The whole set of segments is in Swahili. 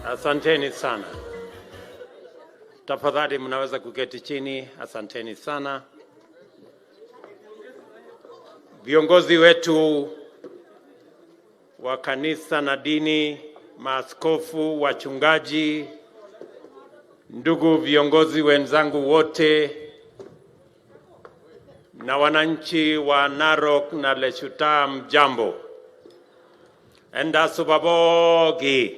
Asanteni sana. Tafadhali mnaweza kuketi chini. Asanteni sana. Viongozi wetu wa kanisa na dini, maaskofu, wachungaji, ndugu viongozi wenzangu wote na wananchi wa Narok na Leshuta, mjambo. Enda supa pooki.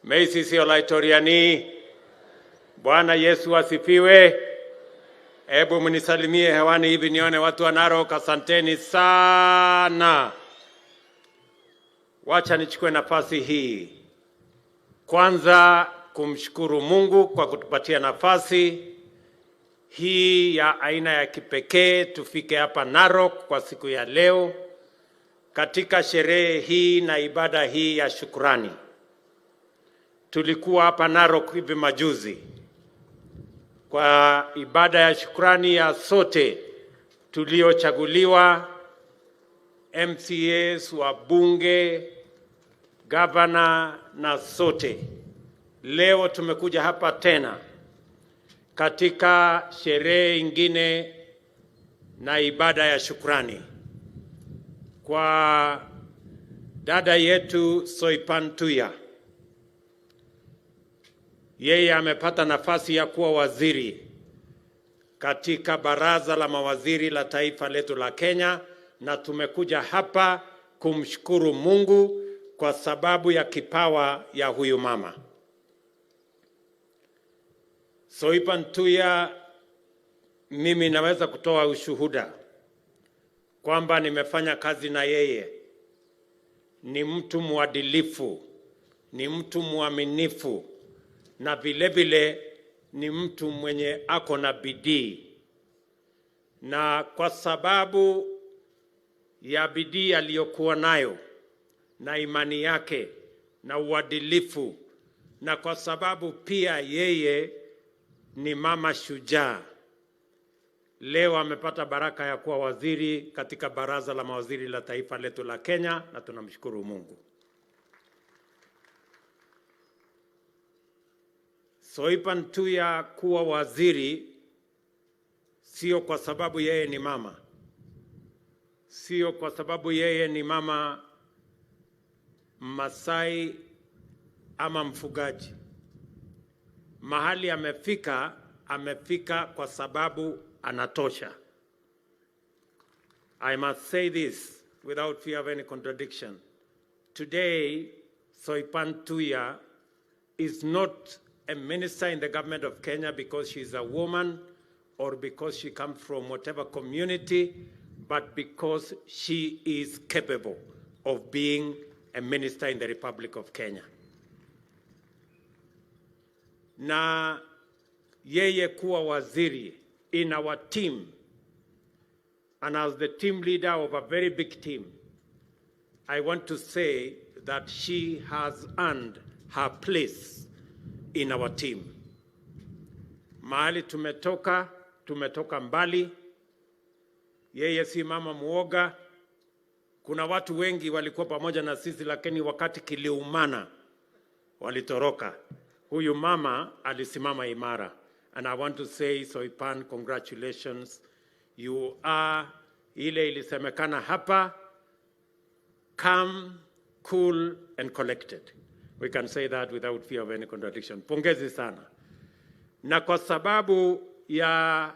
Meisisi Olaitoriani. Bwana Yesu asifiwe. Hebu mnisalimie hewani hivi nione watu wa Narok. Asanteni sana. Wacha nichukue nafasi hii kwanza kumshukuru Mungu kwa kutupatia nafasi hii ya aina ya kipekee tufike hapa Narok kwa siku ya leo katika sherehe hii na ibada hii ya shukrani. Tulikuwa hapa Narok hivi majuzi kwa ibada ya shukrani ya sote tuliochaguliwa, MCAs, wabunge, gavana na sote. Leo tumekuja hapa tena katika sherehe ingine na ibada ya shukrani kwa dada yetu Soipan Tuya. Yeye amepata nafasi ya kuwa waziri katika baraza la mawaziri la taifa letu la Kenya, na tumekuja hapa kumshukuru Mungu kwa sababu ya kipawa ya huyu mama. Soipan Tuya, mimi naweza kutoa ushuhuda kwamba nimefanya kazi na yeye. Ni mtu mwadilifu, ni mtu mwaminifu na vile vile ni mtu mwenye ako na bidii, na kwa sababu ya bidii aliyokuwa nayo na imani yake na uadilifu, na kwa sababu pia yeye ni mama shujaa, leo amepata baraka ya kuwa waziri katika baraza la mawaziri la taifa letu la Kenya, na tunamshukuru Mungu. Soipan Tuya kuwa waziri sio kwa sababu yeye ni mama, sio kwa sababu yeye ni mama Masai ama mfugaji. Mahali amefika, amefika kwa sababu anatosha. I must say this without fear of any contradiction. Today, Soipan Tuya is not a minister in the government of Kenya because she's a woman or because she comes from whatever community, but because she is capable of being a minister in the Republic of Kenya. Na yeye kuwa waziri in our team and as the team leader of a very big team, I want to say that she has earned her place in our team. Mahali tumetoka, tumetoka mbali. Yeye si mama muoga. Kuna watu wengi walikuwa pamoja na sisi, lakini wakati kiliumana walitoroka. Huyu mama alisimama imara. And I want to say, Soipan, congratulations. You are, ile ilisemekana hapa, calm, cool and collected. We can say that without fear of any contradiction. Pongezi sana. Na kwa sababu ya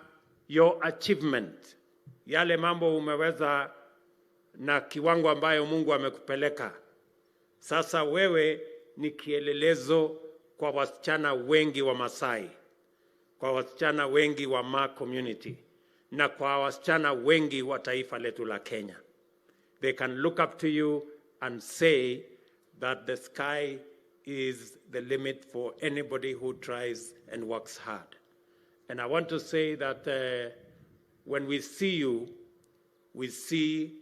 your achievement, yale mambo umeweza na kiwango ambayo Mungu amekupeleka, sasa wewe ni kielelezo kwa wasichana wengi wa Masai, kwa wasichana wengi wa Maa community na kwa wasichana wengi wa taifa letu la Kenya. They can look up to you and say that the sky is the limit for anybody who tries and works hard. And I want to say that when we see you, we see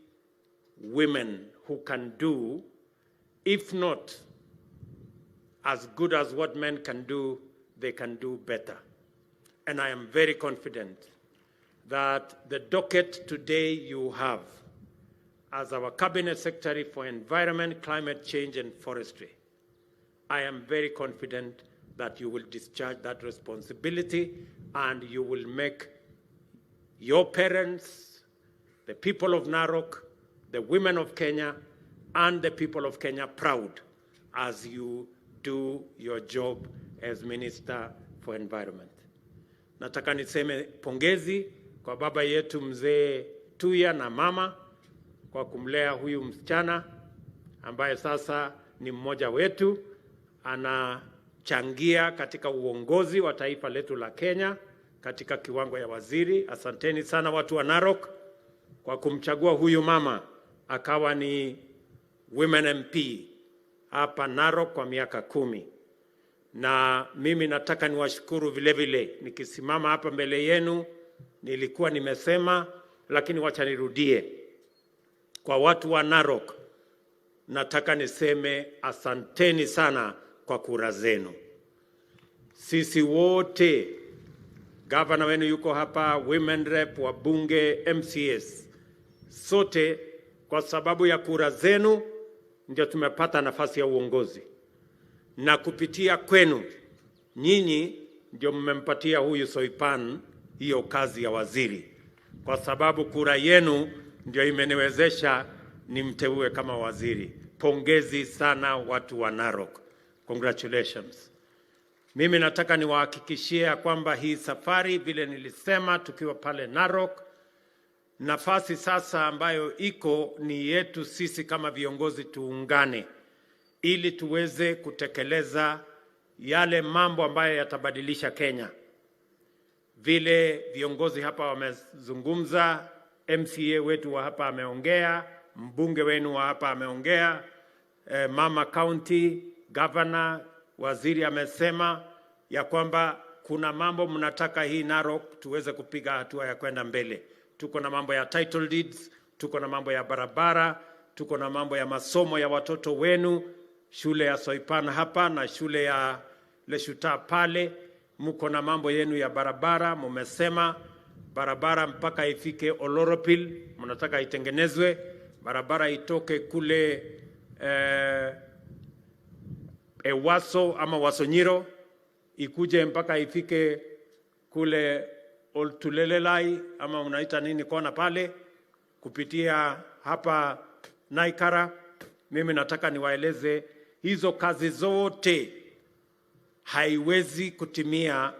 women who can do, if not as good as what men can do, they can do better. And I am very confident that the docket today you have as our Cabinet Secretary for Environment, Climate Change and Forestry, I am very confident that you will discharge that responsibility and you will make your parents, the people of Narok, the women of Kenya, and the people of Kenya proud as you do your job as Minister for Environment. Nataka niseme pongezi kwa baba yetu Mzee Tuya na mama kwa kumlea huyu msichana ambaye sasa ni mmoja wetu, anachangia katika uongozi wa taifa letu la Kenya katika kiwango ya waziri. Asanteni sana watu wa Narok kwa kumchagua huyu mama akawa ni Women MP hapa Narok kwa miaka 10. Na mimi nataka niwashukuru vile vile, nikisimama hapa mbele yenu nilikuwa nimesema, lakini wacha nirudie kwa watu wa Narok, nataka niseme asanteni sana kwa kura zenu. Sisi wote, gavana wenu yuko hapa, women rep, wabunge, MCAs, sote kwa sababu ya kura zenu ndio tumepata nafasi ya uongozi, na kupitia kwenu nyinyi ndio mmempatia huyu Soipan hiyo kazi ya waziri, kwa sababu kura yenu ndio imeniwezesha nimteue kama waziri. Pongezi sana watu wa Narok, congratulations. Mimi nataka niwahakikishie ya kwamba hii safari, vile nilisema tukiwa pale Narok, nafasi sasa ambayo iko ni yetu sisi kama viongozi, tuungane ili tuweze kutekeleza yale mambo ambayo yatabadilisha Kenya. Vile viongozi hapa wamezungumza, MCA wetu wa hapa ameongea, mbunge wenu wa hapa ameongea, mama county governor, waziri amesema ya kwamba kuna mambo mnataka hii Narok tuweze kupiga hatua ya kwenda mbele. Tuko na mambo ya title deeds, tuko na mambo ya barabara, tuko na mambo ya masomo ya watoto wenu, shule ya Soipan hapa na shule ya Leshuta pale. Mko na mambo yenu ya barabara, mumesema barabara mpaka ifike Oloropil, mnataka itengenezwe barabara itoke kule Ewaso ama Wasonyiro ikuje mpaka ifike kule Oltulelelai ama unaita nini kona pale, kupitia hapa Naikara. Mimi nataka niwaeleze hizo kazi zote haiwezi kutimia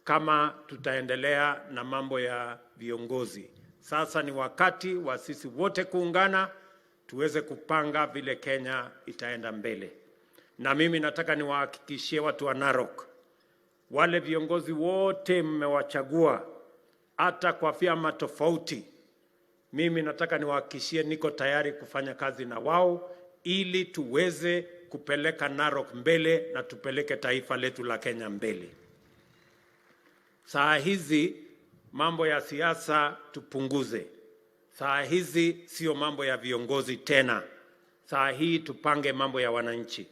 kama tutaendelea na mambo ya viongozi. Sasa ni wakati wa sisi wote kuungana tuweze kupanga vile Kenya itaenda mbele. Na mimi nataka niwahakikishie watu wa Narok, wale viongozi wote mmewachagua hata kwa vyama tofauti, mimi nataka niwahakikishie niko tayari kufanya kazi na wao ili tuweze kupeleka Narok mbele na tupeleke taifa letu la Kenya mbele. Saa hizi mambo ya siasa tupunguze. Saa hizi sio mambo ya viongozi tena. Saa hii tupange mambo ya wananchi.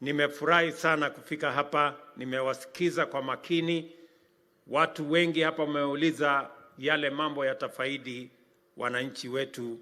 Nimefurahi sana kufika hapa, nimewasikiza kwa makini. Watu wengi hapa wameuliza yale mambo yatafaidi wananchi wetu.